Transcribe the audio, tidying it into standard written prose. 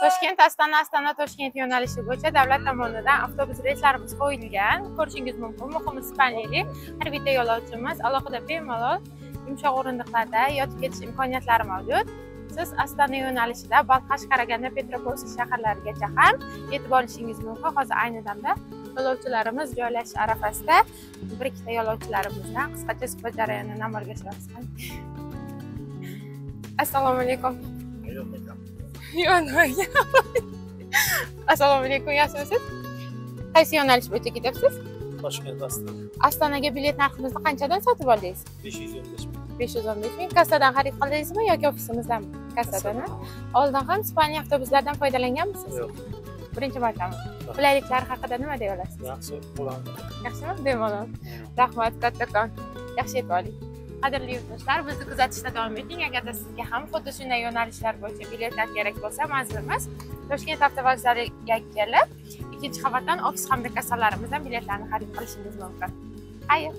Toshkent Astana, Astana Toshkent yo'nalishi bo'yicha davlat tomonidan avtobus reyslarimiz qo'yilgan. Ko'rishingiz mumkin. Muhimi spalnili. Har bitta yo'lovchimiz alohida bemalol yumshoq o'rindiqlarda yotib ketish imkoniyatlari mavjud. Siz Astana yo'nalishida Balxash, Qaraganda, Petropavlovsk shaharlarigacha ham yetib olishingiz mumkin. Hozir ayni damda yo'lovchilarimiz joylashish arafasida. Bir ikkita yo'lovchilarimizdan qisqacha suhbat jarayonini amalga oshiramiz. Assalomu alaykum. Assalomu alaykum, yaxshimisiz? Qaysi yo'nalish bo'yicha ketyapsiz? Toshkent Astana. Astanaga bilet narximizni qanchadan sotib oldingiz? 515 ming. 515 ming. Kassadan xarid qildingizmi yoki ofisimizdanmi? Kassadan. Oldin ham spalni avtobuslardan foydalanganmisiz? Yo'q. Birinchi martami? Qulayliklar haqida nima deya olasiz? Yaxshi, bo'ladi. Yaxshimi? Bemalol. Rahmat, kattakon. Yaxshi yetib oling. Qadrli yurtdoshlar, bizni kuzatishda davom eting. Agarda sizga ham xuddi shunday yo'nalishlar bo'yicha biletlar kerak bo'lsa, manzilimiz Toshkent avtovokzaliga kelib, 2-qavatdan ofis hamda kassalarimizdan biletlarni xarid qilishingiz mumkin. Xayr.